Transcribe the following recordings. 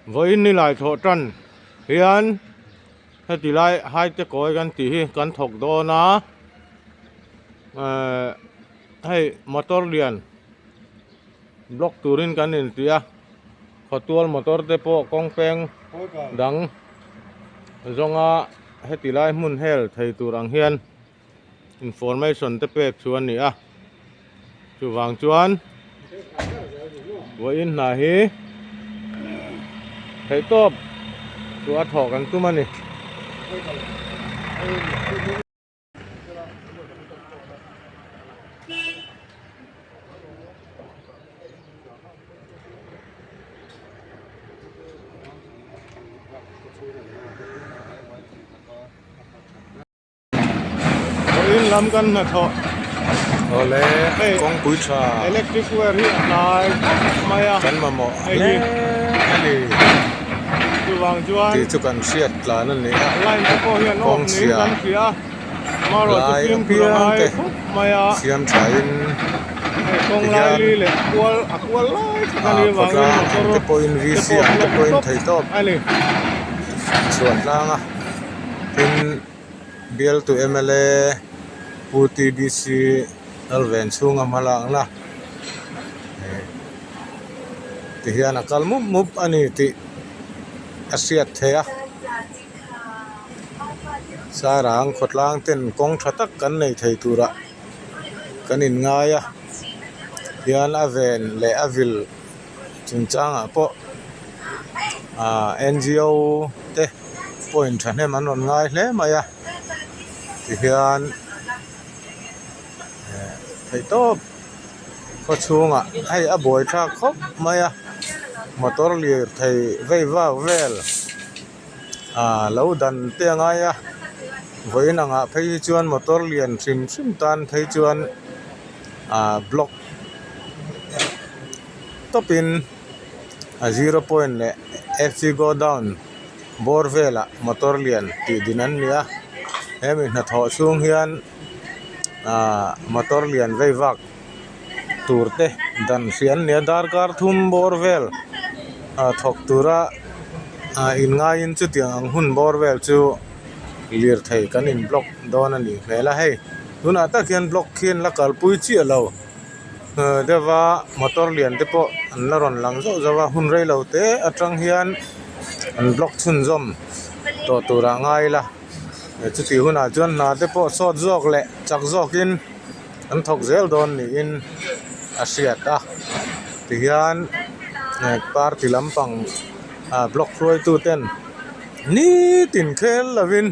Vawiin nilai thawh tan hian heti lai high tech kawi kan tih hi kan thawk dawn a ehh hei motor lian block turin kan inti a khawtual motor te pawh kawng peng dang zawnga heti lai hmun hel thei tur ang hian. Information te pek chu a ni a, chuvang chuan vawiin hna hi theihtawp chu a thawh kan tum a ni. Vawiin lam kan hnathawh. Awle kawngpui tha. Electric wire hi a hnai khawp mai a. Kan mamawh hle a ni. Chuvang chuan. Tih chu kan hriat tlan a ni a. Line te pawh hian off niin kan hria a. Marawh chu fimkhur a ngai khawp mai a. Siam tha in. Hei kawng lai li leh a kual a kual lai tak a nih avangin motor te pawhin VC ang te pawhin thei tawp a ni. Chhuan tlang a. Tin, bialtu mla Pu TBC Lalven chhunga hma lakna ti hian a kal mup mup a ni tih a hriat theih a. Sairang khawtlang ten kawng tha tak kan nei thei turah kan inngai a, hian a ven leh a vil chungchangah pawh ah ngo te pawhin thahnem an rawn ngai hle mai a tihian eh theihtawp khaw chhungah hei a buaithlak khawp mai a motor lirthei vei vak vel ah lo dan te a ngai a vawiin angah phei hi chuan motor lian hrim hrim tan phei chuan ah block tawpin a zero point leh F C godown bawr velah motor lian tih din an ni a hemi hnathawh chhung hian ahh motor lian vei vak tur te dan hria an ni a darkar thum bawr vel ah thawk tura ah in ngaiin chutiang ang hun bawr vel chu lirthei kan in block dawn a nih hmel a hei tunah tak hian block khi an la kalpui chiah lo. Deuha motor lian te pawh an la rawn lang zauh zauh a hun rei lo te atang hian an block chhunzawm tawh turah a ngai ila chutih hunah chuan hna te pawh sawt zawk leh chak zawkin an thawk zel dawn niin a hriat a tihian party lampang ah block hruaitu ten nitin khel lovin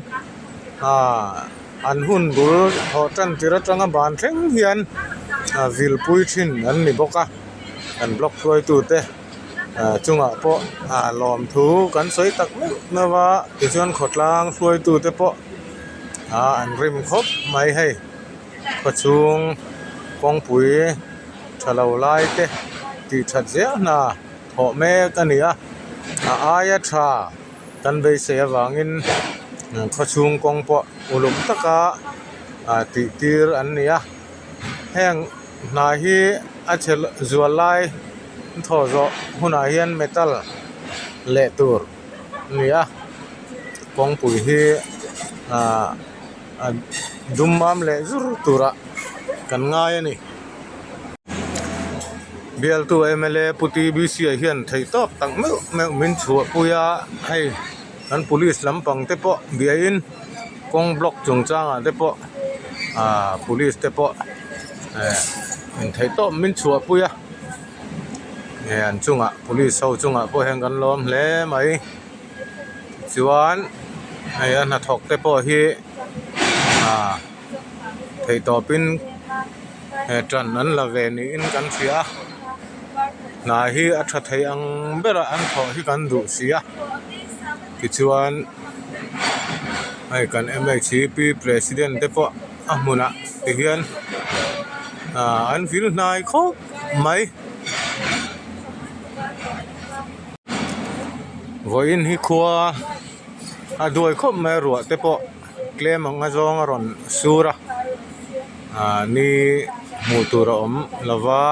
ah. An hun bul thawh tan tir atanga ban thleng hian vilpui thin an ni bawk a, an block hruaitute chungah pawh lawmthu kan sawi tak meuh meuh a, tichuan khawtlang hruaitute pawh an rim khawp mai hei khawchhung kawngpui tha lo lai te tih that zel hna thawh mek a ni a, a aia tha. Kan beisei avangin khawchhung kawng pawh uluk taka ah tih tir an ni a heng hna hi a chhe zual lai thawh zawh hunah hian metal leh tur a ni a kawngpui hi ah a dum mam leh zur turah kan ngai a ni. Bialtu mla Pu TBC ah hian theih tawk tak meuh meuh min chhuahpui a hei kan police lampang te pawh biain kawng block chungchangah te pawh ahh police te pawh eh in theih tawp min chhuahpui a eh an chungah police ho chungah pawh hian kan lawm hle mai chuan hei a hnathawk te pawh hi ahh theih tawpin he tan an la ve niin kan hria a hna hi a tha thei ang ber a an thawh hi kan duh si a tichuan hei kan m h p president te pawh a hmunah tihian ah an vil hnai khawp mai. Vawiin hi khua a duai khawp mai a ruah te pawh. Tlem ang a zawng a rawn sur a ah ni hmuh tur a awm lo va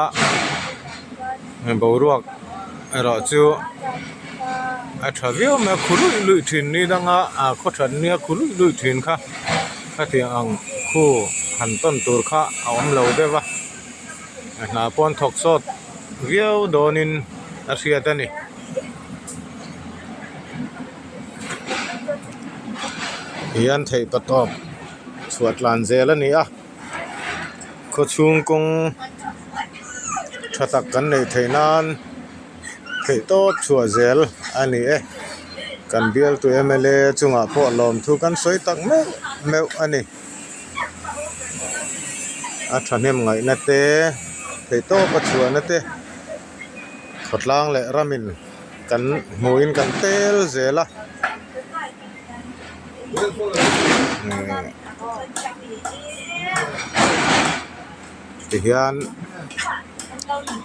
boruak. erawh chu a tha viau mai a khu luih luih thin ni danga ah khaw that nia khu luih luih thin kha khatiang ang khu han tawn tur kha a awm lo deuh a hna pawh an thawk sawt viau dawnin a hriat a ni. Hian theih patawp chhuah tlan zel a ni a khawchhung kawng tha tak kan neih theih nan theih tawp chhuah zel a ni e kan bialtu m l a chungah pawh lawmthu kan sawi tak meuh meuh a ni a thahnem ngaihna te theih tawp a chhuahna te khawtlang leh ramin kan hmuhin kan tel zel a tihian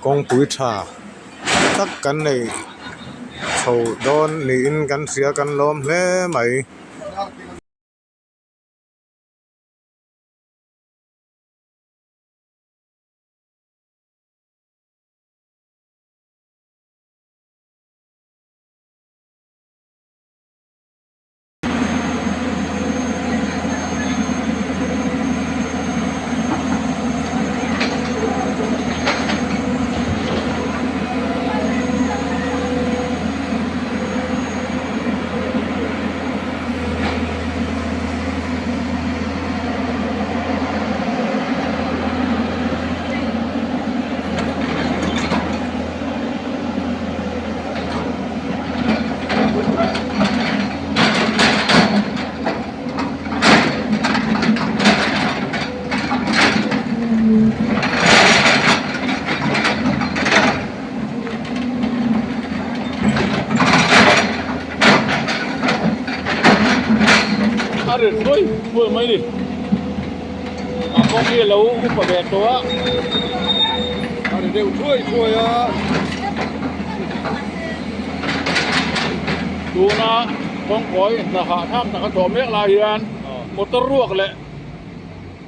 kawngpui tha tak kan nei chho dawn niin kan hria kan lawm hle mai. A ri hruai hruai mai ni a kawng hi alo upa ve tawh a a ri deuh thuai thuai a tuna kawngkawi hna hahthlak tak a thawh mek lai hian motor ruak leh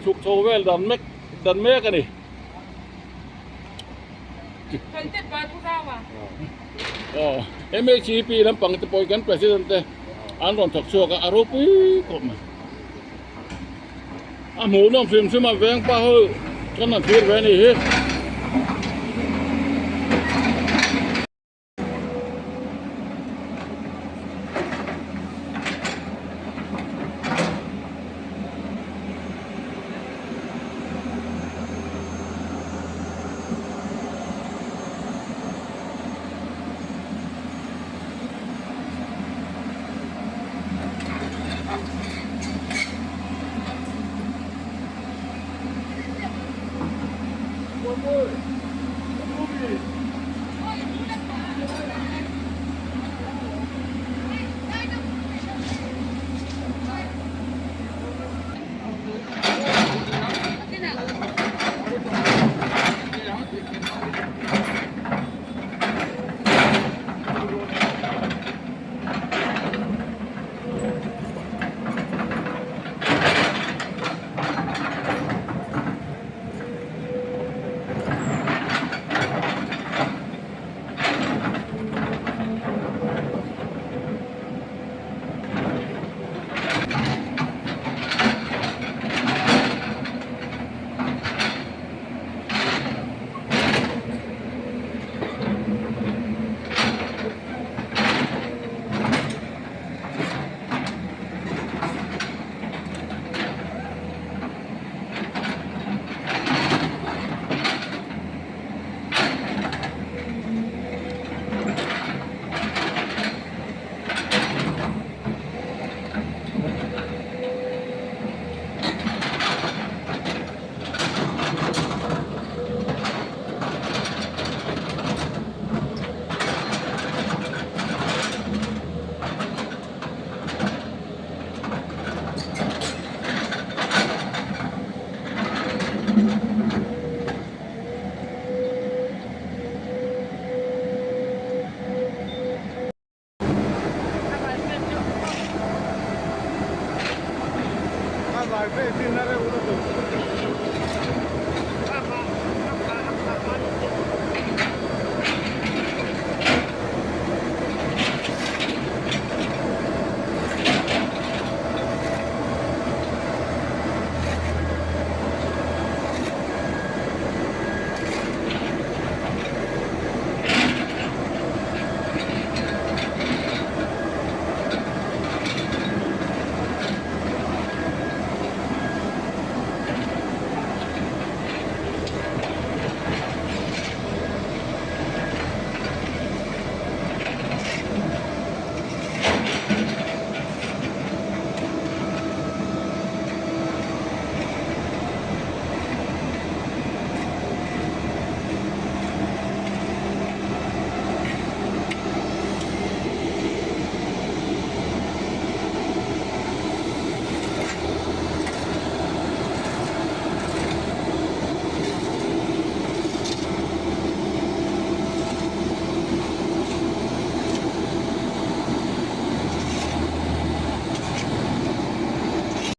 chhuk chho vel dan mek dan mek a ni. MHEP lampang te pawh hi kan president te an rawn thawk chhuak a a ropui khawp mai a hmuhnawm hrim hrim a veng pa ho kan han thlir ve a nih hi.